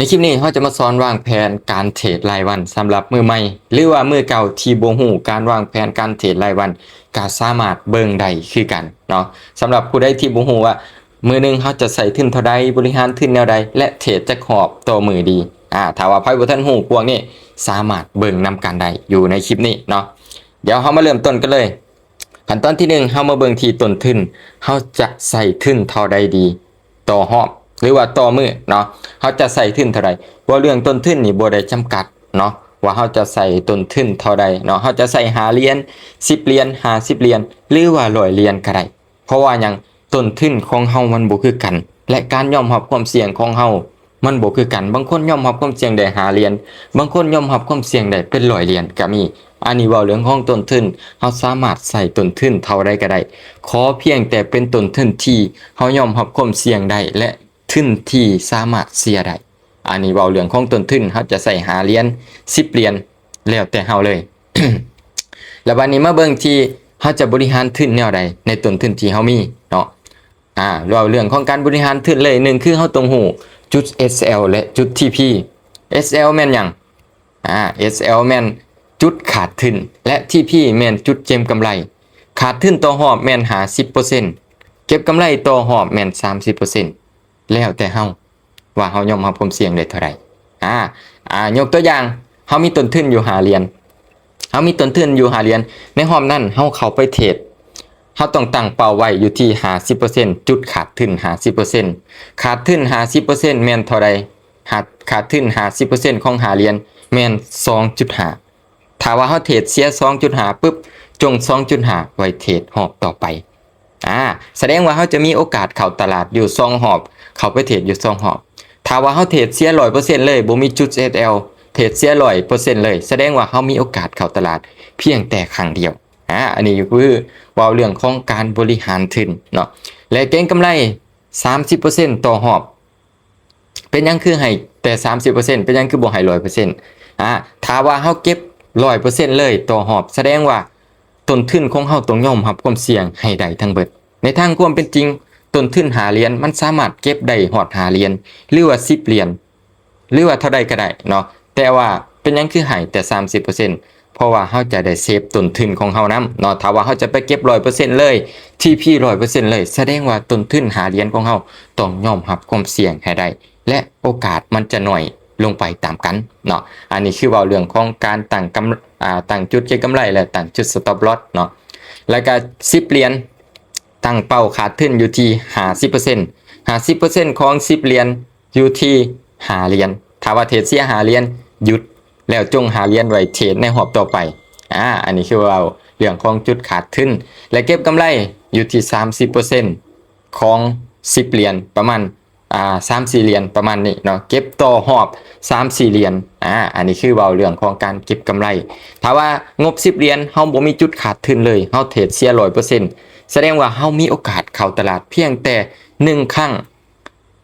ໃນຄລິບນີ້ເຮົາຈະມາສອນວາງແຜນການເທຣດລາຍວັນສຳລັບມືໃໝ່ ຫຼືວ່າມືເກົ່າທີ່ບໍ່ຮູ້ການວາງແຜນການເທຣດລາຍວັນ ກໍສາມາດເບິ່ງໄດ້ຄືກັນເນາະ. ສຳລັບຜູ້ໃດທີ່ບໍ່ຮູ້ວ່າມື້ໜຶ່ງເຮົາຈະໃຊ້ທຶນເທົ່າໃດ, ບໍລິຫານທຶນແນວໃດ ແລະ ເທຣດຈັກຮອບຕໍ່ມື້ດີ. ອາ ຖ້າວ່າໃຜບໍ່ທັນຮູ້ພວກນີ້ ສາມາດເບິ່ງນຳກັນໄດ້ຢູ່ໃນຄລິບນີ້ເນາະ. ດຽວເຮົາມາເລີ່ມຕົ້ນກັນເລີຍ. ຂັ້ນຕອນທີໜຶ່ງ ເຮົາມາເບິ່ງທີ່ຕົ້ນທຶນ, ເຮົາຈະໃຊ້ທຶນເທົ່າໃດດີຕໍ່ຮອບ ຫຼືວ່າຕໍ່ມື້ເນາະ, ເຮົາຈະໃຊ້ທຶນເທົ່າໃດ. ເວົ້າເລື່ອງຕົ້ນທຶນນີ້ບໍ່ໄດ້ຈຳກັດເນາະ ວ່າເຮົາຈະໃຊ້ຕົ້ນທຶນເທົ່າໃດເນາະ, ເຮົາຈະໃຊ້ຫ້າຫຼຽນ, ສິບຫຼຽນ, ຫ້າສິບຫຼຽນ ຫຼືວ່າຮ້ອຍຫຼຽນກໍໄດ້. ເພາະວ່າຫຍັງ? ຕົ້ນທຶນຂອງເຮົາມັນບໍ່ຄືກັນ ແລະ ການຍອມຮັບຄວາມສ່ຽງຂອງເຮົາມັນບໍ່ຄືກັນ. ບາງຄົນຍອມຮັບຄວາມສ່ຽງໄດ້ຫ້າຫຼຽນ, ບາງຄົນຍອມຮັບຄວາມສ່ຽງໄດ້ເປັນຮ້ອຍຫຼຽນກໍມີ. ອັນນີ້ເວົ້າເລື່ອງຂອງຕົ້ນທຶນ, ເຮົາສາມາດໃຊ້ຕົ້ນທຶນເທົ່າໃດກໍໄດ້, ຂໍພຽງແຕ່ເປັນຕົ້ນທຶນທີ່ເຮົາຍອມຮັບຄວາມສ່ຽງໄດ້ ແລະ ທຶນທີ່ສາມາດເສຍໄດ້. ອັນນີ້ເວົ້າເລື່ອງຂອງຕົ້ນທຶນ, ເຮົາຈະໃຊ້ຫ້າຫຼຽນ, ສິບຫຼຽນ ແລ້ວແຕ່ເຮົາເລີຍ. ແລ້ວບັດນີ້ມາເບິ່ງທີ່ເຮົາຈະບໍລິຫານທຶນແນວໃດໃນຕົ້ນທຶນທີ່ເຮົາມີເນາະ. ອາ ເວົ້າເລື່ອງຂອງການບໍລິຫານທຶນເລີຍ, ໜຶ່ງຄືເຮົາຕ້ອງຮູ້ຈຸດ ເອສແອລ ແລະ ຈຸດ ທີ ພີ. ເອສແອລ ແມ່ນຫຍັງ? ອາ ເອສແອລ ແມ່ນຈຸດຂາດທຶນ ແລະ ທີ ພີ ແມ່ນຈຸດເກັບກຳໄລ. ຂາດທຶນຕໍ່ຮອບແມ່ນຫ້າສິບເປີເຊັນ, ເກັບກຳໄລຕໍ່ຮອບແມ່ນສາມສິບເປີເຊັນ. ແລ້ວແຕ່ເຮົາວ່າເຮົາຍອມຮັບຄວາມສ່ຽງໄດ້ເທົ່າໃດ. ອາ ອາ ຍົກຕົວຢ່າງ, ເຮົາມີຕົ້ນທຶນຢູ່ຫ້າຫຼຽນ, ເຮົາມີຕົ້ນທຶນຢູ່ຫ້າຫຼຽນ, ໃນຮອບນັ້ນເຮົາເຂົ້າໄປເທຣດ, ເຮົາຕ້ອງຕັ້ງເປົ້າໄວ້ຢູ່ທີ່ຫ້າສິບເປີເຊັນ, ຈຸດຂາດທຶນຫ້າສິບເປີເຊັນ. ຂາດທຶນຫ້າສິບເປີເຊັນແມ່ນເທົ່າໃດ? ຫາ ຂາດທຶນຫ້າສິບເປີເຊັນຂອງຫ້າຫຼຽນແມ່ນສອງຈຸດຫ້າ. ຖ້າວ່າເຮົາເທຣດເສຍສອງຈຸດຫ້າປຶບ, ຈົ່ງສອງຈຸດຫ້າໄວ້ເທຣດຮອບຕໍ່ໄປ. ອາ ສະແດງວ່າເຮົາຈະມີໂອກາດເຂົ້າຕະຫຼາດຢູ່ສອງຮອບ, ເຂົ້າໄປເທຣດຢູ່ສອງຮອບ. ຖ້າວ່າເຮົາເທຣດເສຍຮ້ອຍເປີເຊັນເລີຍ, ບໍ່ມີຈຸດ ເອສແອລ, ເທຣດເສຍຮ້ອຍເປີເຊັນເລີຍ, ສະແດງວ່າເຮົາມີໂອກາດເຂົ້າຕະຫຼາດພຽງແຕ່ຄັ້ງດຽວ. ອາ ອັນນີ້ຄືເວົ້າເລື່ອງຂອງການບໍລິຫານທຶນເນາະ. ແລະ ເກັງກຳໄລສາມສິບເປີເຊັນຕໍ່ຮອບ. ເປັນຫຍັງຄືໃຫ້ແຕ່ສາມສິບເປີເຊັນ? ເປັນຫຍັງຄືບໍ່ໃຫ້ຮ້ອຍເປີເຊັນ? ອາ ຖ້າວ່າເຮົາເກັບຮ້ອຍເປີເຊັນເລີຍຕໍ່ຮອບ, ສະແດງວ່າຕົ້ນທຶນຂອງເຮົາຕ້ອງຍອມຮັບຄວາມສ່ຽງໃຫ້ໄດ້ທັງເບິດ. ໃນທາງຄວາມເປັນຈິງ, ຕົ້ນທຶນຫ້າຫຼຽນ ມັນສາມາດເກັບໄດ້ຮອດຫ້າຫຼຽນ ຫຼືວ່າສິບຫຼຽນ ຫຼືວ່າເທົ່າໃດກໍໄດ້ເນາະ. ແຕ່ວ່າເປັນຫຍັງຄືໃຫ້ແຕ່ສາມສິບເປີເຊັນ? ເພາະວ່າເຮົາຈະໄດ້ເຊບຕົ້ນທຶນຂອງເຮົານຳເນາະ. ຖ້າວ່າເຮົາຈະໄປເກັບຮ້ອຍເປີເຊັນເລີຍ, ທີ ພີ ຮ້ອຍເປີເຊັນເລີຍ, ສະແດງວ່າຕົ້ນທຶນຫ້າຫຼຽນຂອງເຮົາຕ້ອງຍອມຮັບຄວາມສ່ຽງໃຫ້ໄດ້ ແລະ ໂອກາດມັນຈະໜ້ອຍລົງໄປຕາມກັນເນາະ. ອັນນີ້ຄືເວົ້າເລື່ອງຂອງການຕັ້ງກຳ ອາ ຕັ້ງຈຸດເກັງກຳໄລ ແລະ ຕັ້ງຈຸດ stop loss ເນາະ. ແລ້ວກໍສິບຫຼຽນ, ຕັ້ງເປົ້າຂາດທຶນຢູ່ທີ່ຫ້າສິບເປີເຊັນ, ຫ້າສິບເປີເຊັນຂອງສິບຫຼຽນ ຢູ່ທີ່ຫ້າຫຼຽນ. ຖ້າວ່າເທຣດເສຍຫ້າຫຼຽນ, ຢຸດ ແລ້ວຈົ່ງຫ້າຫຼຽນໄວ້ເທຣດໃນຮອບຕໍ່ໄປ. ອາ ອັນນີ້ຄືເວົ້າເລື່ອງຂອງຈຸດຂາດທຶນ ແລະ ເກັບກຳໄລຢູ່ທີ່ສາມສິບເປີເຊັນຂອງສິບຫຼຽນ, ປະມານ ອາ ສາມສີ່ຫຼຽນ ປະມານນີ້ເນາະ, ເກັບຕໍ່ຮອບສາມສີ່ຫຼຽນ. ອາ ອັນນີ້ຄືເວົ້າເລື່ອງຂອງການເກັບກຳໄລ. ຖ້າວ່າງົບສິບຫຼຽນ ເຮົາບໍ່ມີຈຸດຂາດທຶນເລີຍ, ເຮົາເທຣດເສຍຮ້ອຍເປີເຊັນ, ສະແດງວ່າເຮົາມີໂອກາດເຂົ້າຕະຫຼາດພຽງແຕ່ໜຶ່ງຄັ້ງ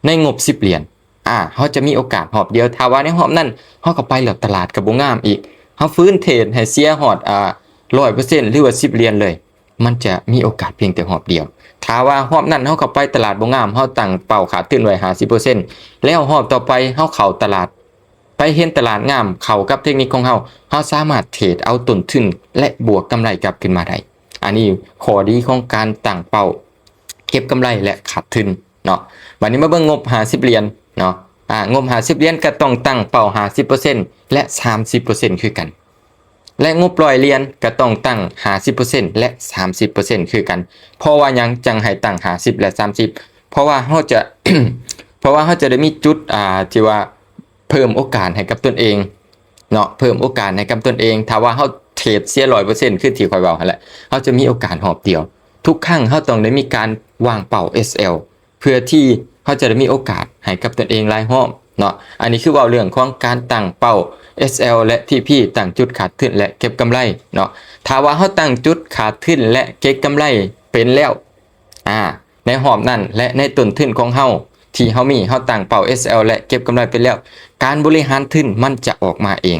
ໃນງົບສິບຫຼຽນ. ອາ ເຮົາຈະມີໂອກາດຮອບດຽວ. ຖ້າວ່າໃນຮອບນັ້ນເຮົາກໍໄປແລ້ວ ຕະຫຼາດກໍບໍ່ງາມອີກ, ເຮົາຟື້ນເທຣດໃຫ້ເສຍຮອດ ອາ ຮ້ອຍເປີເຊັນ ຫຼືວ່າສິບຫຼຽນເລີຍ, ມັນຈະມີໂອກາດພຽງແຕ່ຮອບດຽວ. ຖ້າວ່າຮອບນັ້ນເຮົາເຂົ້າໄປຕະຫຼາດບໍ່ງາມ, ເຮົາຕັ້ງເປົ້າຂາດທຶນໄວ້ຫ້າສິບເປີເຊັນ, ແລ້ວຮອບຕໍ່ໄປເຮົາເຂົ້າຕະຫຼາດ ໄປເຫັນຕະຫຼາດງາມເຂົ້າກັບເທັກນິກຂອງເຮົາ, ເຮົາສາມາດເທຣດເອົາຕົ້ນທຶນ ແລະ ບວກກຳໄລກັບຄືນມາໄດ້. ອັນນີ້ຂໍ້ດີຂອງການຕັ້ງເປົ້າເກັບກຳໄລ ແລະ ຂາດທຶນເນາະ. ບັດນີ້ມາເບິ່ງງົບຫ້າສິບຫຼຽນເນາະ. ອາ ງົບຫ້າສິບຫຼຽນກໍຕ້ອງຕັ້ງເປົ້າຫ້າສິບເປີເຊັນ ແລະ ສາມສິບເປີເຊັນຄືກັນ. ແລະ ງົບຮ້ອຍຫຼຽນກໍຕ້ອງຕັ້ງຫ້າສິບເປີເຊັນ ແລະ ສາມສິບເປີເຊັນຄືກັນ. ເພາະວ່າຫຍັງຈັ່ງໃຫ້ຕັ້ງຫ້າສິບ ແລະ ສາມສິບ? ເພາະວ່າເຮົາຈະ ເພາະວ່າເຮົາຈະໄດ້ມີຈຸດ ອາ ທີ່ວ່າ ເພີ່ມໂອກາດໃຫ້ກັບຕົນເອງເນາະ, ເພີ່ມໂອກາດໃຫ້ກັບຕົນເອງ. ຖ້າວ່າເຮົາເທຣດເສຍຮ້ອຍເປີເຊັນ ຄືທີ່ຂ້ອຍເວົ້າຫັ້ນແຫຼະ, ເຮົາຈະມີໂອກາດຮອບດຽວ. ທຸກຄັ້ງເຮົາຕ້ອງໄດ້ມີການວາງເປົ້າ ເອສແອລ ເພື່ອທີ່ເຮົາຈະໄດ້ມີໂອກາດໃຫ້ກັບຕົນເອງຫຼາຍຮອບເນາະ. ອັນນີ້ຄືເວົ້າເລື່ອງຂອງການຕັ້ງເປົ້າ ເອສແອລ ແລະ ທີ ພີ ຕັ້ງຈຸດຂາດທຶນ ແລະ ເກັບກຳໄລເນາະ. ຖ້າວ່າເຮົາຕັ້ງຈຸດຂາດທຶນ ແລະ ເກັບກຳໄລເປັນແລ້ວ ອາ ໃນຮອບນັ້ນ ແລະ ໃນຕົ້ນທຶນຂອງເຮົາທີ່ເຮົາມີ, ເຮົາຕັ້ງເປົ້າ ເອສແອລ ແລະ ເກັບກຳໄລໄປແລ້ວ, ການບໍລິຫານທຶນມັນຈະອອກມາເອງ.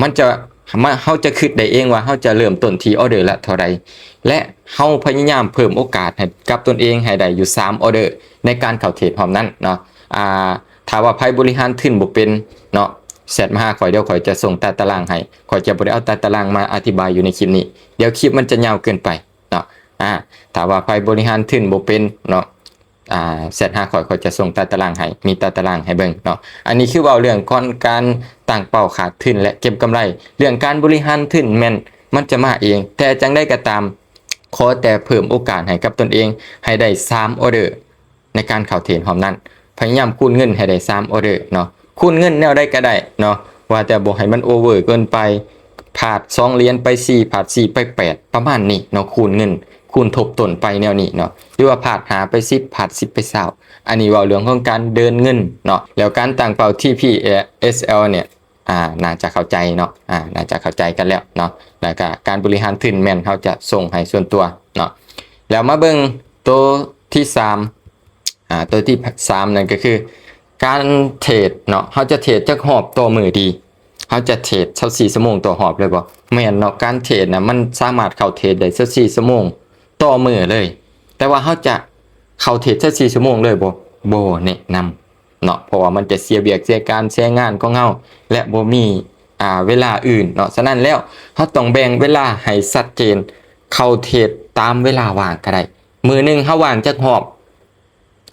ມັນຈະມາ ເຮົາຈະຄິດໄດ້ເອງວ່າເຮົາຈະເລີ່ມຕົ້ນທີ່ອໍເດີລະເທົ່າໃດ ແລະ ເຮົາພະຍາຍາມເພີ່ມໂອກາດໃຫ້ກັບຕົນເອງໃຫ້ໄດ້ຢູ່ສາມອໍເດີໃນການເຂົ້າເທຣດຮອບນັ້ນເນາະ. ອາ ຖ້າວ່າໃຜບໍລິຫານທຶນບໍ່ເປັນເນາະ ແຊັດມາຫາຂ້ອຍ ດຽວຂ້ອຍຈະສົ່ງຕາຕະລາງໃຫ້. ຂ້ອຍຈະບໍ່ໄດ້ເອົາຕາຕະລາງມາອະທິບາຍຢູ່ໃນຄລິບນີ້ ດຽວຄລິບມັນຈະຍາວເກີນໄປເນາະ. ອາ ຖ້າວ່າໃຜບໍລິຫານທຶນບໍ່ເປັນເນາະ ອາ ແຊັດຫາຂ້ອຍ ຂ້ອຍຈະສົ່ງຕາຕະລາງໃຫ້ ມີຕາຕະລາງໃຫ້ເບິ່ງເນາະ. ອັນນີ້ຄືເວົ້າເລື່ອງຂອງການຕັ້ງເປົ້າຂາດທຶນ ແລະ ເກັບກຳໄລ. ເລື່ອງການບໍລິຫານທຶນແມ່ນມັນຈະມາເອງ ແຕ່ຈັ່ງໃດກໍຕາມ ຂໍແຕ່ເພີ່ມໂອກາດໃຫ້ກັບຕົນເອງ ໃຫ້ໄດ້ສາມອໍເດີໃນການເຂົ້າເທຣດຮອບນັ້ນ. ພະຍາຍາມຄູນເງິນໃຫ້ໄດ້ສາມອໍເດີເນາະ. ຄູນເງິນແນວໃດກໍໄດ້ເນາະ ວ່າແຕ່ບໍ່ໃຫ້ມັນໂອເວີເກີນໄປ. ພາດສອງຫຼຽນໄປສີ່ ພາດສີ່ໄປແປດ ປະມານນີ້ເນາະ. ຄູນເງິນ ຄູນທົບຕົ້ນໄປແນວນີ້ເນາະ ຫຼືວ່າພາດຫ້າໄປສິບ ພາດສິບໄປຊາວ. ອັນນີ້ເວົ້າເລື່ອງຂອງການເດີນເງິນເນາະ. ແລ້ວການຕັ້ງເປົ້າ ທີພີ ເອສແອລ ເອສແອລ ເນຍ ອາ ໜ້າຈະເຂົ້າໃຈເນາະ ອາ ໜ້າຈະເຂົ້າໃຈກັນແລ້ວເນາະ. ແລ້ວກະການບໍລິຫານທຶນແມ່ນເຮົາຈະສົ່ງໃຫ້ສ່ວນຕົວເນາະ. ແລ້ວມາເບິ່ງໂຕທີສາມ ອາ ໂຕທີສາມນັ້ນກໍຄືການເທຣດເນາະ. ເຮົາຈະເທຣດຈັກຮອບຕໍ່ມື້ດີ? ເຮົາຈະເທຣດຊາວສີ່ຊົ່ວໂມງຕໍ່ຮອບເລີຍບໍ່? ແມ່ນເນາະ ການເທຣດນະ ມັນສາມາດເຂົ້າເທຣດໄດ້ຊາວສີ່ຊົ່ວໂມງຕໍ່ມື້ເລີຍ. ແຕ່ວ່າເຮົາຈະເຂົ້າເທຣດຊາວສີ່ຊົ່ວໂມງເລີຍບໍ່? ບໍ່ແນະນຳເນາະ ເພາະວ່າມັນຈະເສຍວຽກເສຍການເສຍງານຂອງເຮົາ ແລະ ບໍ່ມີ ອາ ເວລາອື່ນເນາະ. ສະນັ້ນແລ້ວ ເຮົາຕ້ອງແບ່ງເວລາໃຫ້ຊັດເຈນ ເຂົ້າເທຣດຕາມເວລາວ່າງກໍໄດ້. ມື້ໜຶ່ງເຮົາວ່າງຈັກຮອບ?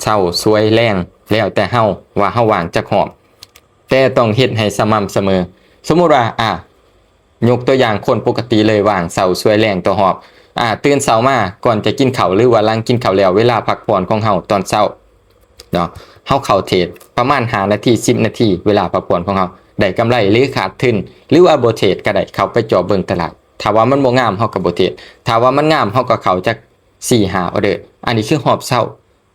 ເຊົ້າ ສວຍ ແລງ ແລ້ວແຕ່ເຮົາວ່າເຮົາວ່າງຈັກຮອບ ແຕ່ຕ້ອງເຮັດໃຫ້ສະໝ່ຳສະເໝີ. ສົມມຸດວ່າ ອາ ຍົກຕົວຢ່າງຄົນປົກກະຕິເລີຍ ວ່າງເຊົ້າ ສວຍ ແລງຕໍ່ຮອບ. ອາ ຕື່ນເຊົ້າມາກ່ອນຈະກິນເຂົ້າ ຫຼືວ່າຫຼັງກິນເຂົ້າແລ້ວ ເວລາພັກຜ່ອນຂອງເຮົາຕອນເຊົ້າເນາະ ເຮົາເຂົ້າເທຣດປະມານຫ້ານາທີ ສິບນາທີ ເວລາພັກຜ່ອນຂອງເຮົາ ໄດ້ກຳໄລ ຫຼື ຂາດທຶນ ຫຼືວ່າບໍ່ເທຣດກໍໄດ້ ເຂົ້າໄປເຈາະເບິ່ງຕະຫຼາດ. ຖ້າວ່າມັນບໍ່ງາມ ເຮົາກໍບໍ່ເທຣດ. ຖ້າວ່າມັນງາມ ເຮົາກໍເຂົ້າຈັກສີ່ຫ້າອໍເດີ. ອັນນີ້ຄືຮອບເຊົ້າ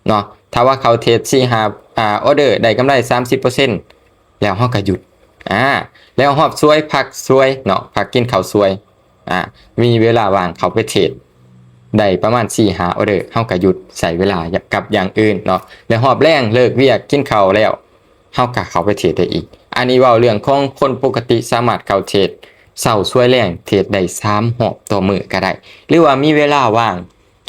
ເນາະ. ຖ້າວ່າເຂົ້າເທຣດສີ່ຫ້າ ອາ ອໍເດີ ໄດ້ກຳໄລສາມສິບເປີເຊັນ ແລ້ວເຮົາກໍຢຸດ. ອາ ແລ້ວຮອບສວຍ ພັກສວຍເນາະ ພັກກິນເຂົ້າສວຍ. ອາ ມີເວລາວ່າງເຂົ້າໄປເທຣດໄດ້ປະມານສີ່ຫ້າອໍເດີ ເຮົາກໍຢຸດ ໃຊ້ເວລາກັບຢ່າງອື່ນເນາະ. ແລ້ວຮອບແລງ ເລີກວຽກກິນເຂົ້າແລ້ວ ເຮົາກໍເຂົ້າໄປເທຣດໄດ້ອີກ. ອັນນີ້ເວົ້າເລື່ອງຂອງຄົນປົກກະຕິສາມາດເຂົ້າເທຣດເຊົ້າສວຍແລງ ເທຣດໄດ້ສາມຮອບຕໍ່ມື້ກໍໄດ້ ຫຼືວ່າມີເວລາວ່າງ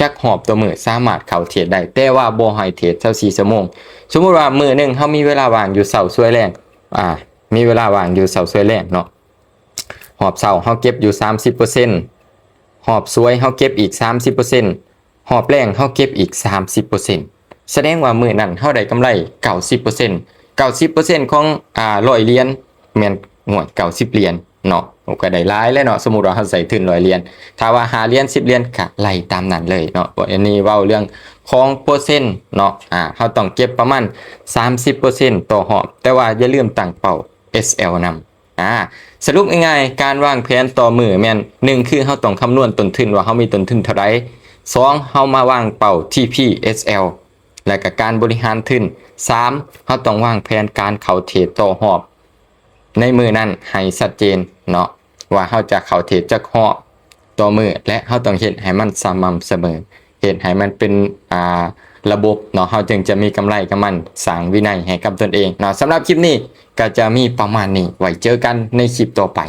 ຈັກຮອບຕໍ່ມື້ ສາມາດເຂົ້າເທຣດໄດ້ ແຕ່ວ່າບໍ່ໃຫ້ເທຣດຊາວສີ່ຊົ່ວໂມງ. ສົມມຸດວ່າມື້ໜຶ່ງເຮົາມີເວລາວ່າງຢູ່ເຊົ້າສວຍແລງ ອາ ມີເວລາວ່າງຢູ່ເຊົ້າສວຍແລງເນາະ ຮອບເຊົ້າເຮົາເກັບຢູ່ສາມສິບເປີເຊັນ ຮອບສວຍເຮົາເກັບອີກສາມສິບເປີເຊັນ ຮອບແລງເຮົາເກັບອີກສາມສິບເປີເຊັນ ສະແດງວ່າມື້ນັ້ນເຮົາໄດ້ກຳໄລເກົ້າສິບເປີເຊັນ. ເກົ້າສິບເປີເຊັນຂອງ ອາ ຮ້ອຍຫຼຽນ ແມ່ນ ໂອ້ຍ ເກົ້າສິບຫຼຽນເນາະ. ໂອ້ ກໍໄດ້ຫຼາຍແລ້ວເນາະ. ສົມມຸດວ່າເຮົາໃສ່ທຶນຮ້ອຍຫຼຽນ ຖ້າວ່າຫ້າຫຼຽນ ສິບຫຼຽນ ກໍໄລ່ຕາມນັ້ນເລີຍເນາະ. ອັນນີ້ເວົ້າເລື່ອງຂອງເປີເຊັນເນາະ. ອາ ເຮົາຕ້ອງເກັບປະມານສາມສິບເປີເຊັນຕໍ່ຮອບ ແຕ່ວ່າຢ່າລືມຕັ້ງເປົ້າ ເອສແອລ ນຳ. ອາ ສະຫຼຸບງ່າຍໆ ການວາງແຜນຕໍ່ມື້ແມ່ນ ໜຶ່ງ ຄືເຮົາຕ້ອງຄຳນວນຕົ້ນທຶນວ່າເຮົາມີຕົ້ນທຶນເທົ່າໃດ. ສອງ ເຮົາມາວາງເປົ້າ ທີພີ ເອສແອລ ແລະກະການບໍລິຫານທຶນ. ສາມ ເຮົາຕ້ອງວາງແຜນການເຂົ້າເທຣດຕໍ່ຮອບໃນມື້ນັ້ນໃຫ້ຊັດເຈນເນາະ ວ່າເຮົາຈະເຂົ້າເທຣດຈັກຮອບຕໍ່ມື້ ແລະເຮົາຕ້ອງເຮັດໃຫ້ມັນສະໝ່ຳສະເໝີ ເຮັດໃຫ້ມັນເປັນ ອາ ລະບົບເນາະ ເຮົາຈຶ່ງຈະມີກຳໄລກັບມັນ ສ້າງວິໄນໃຫ້ກັບຕົນເອງເນາະ. ສຳລັບຄລິບນີ້ກໍຈະມີປະມານນີ້ ໄວ້ເຈີກັນໃນຄລິບຕໍ່ໄປ.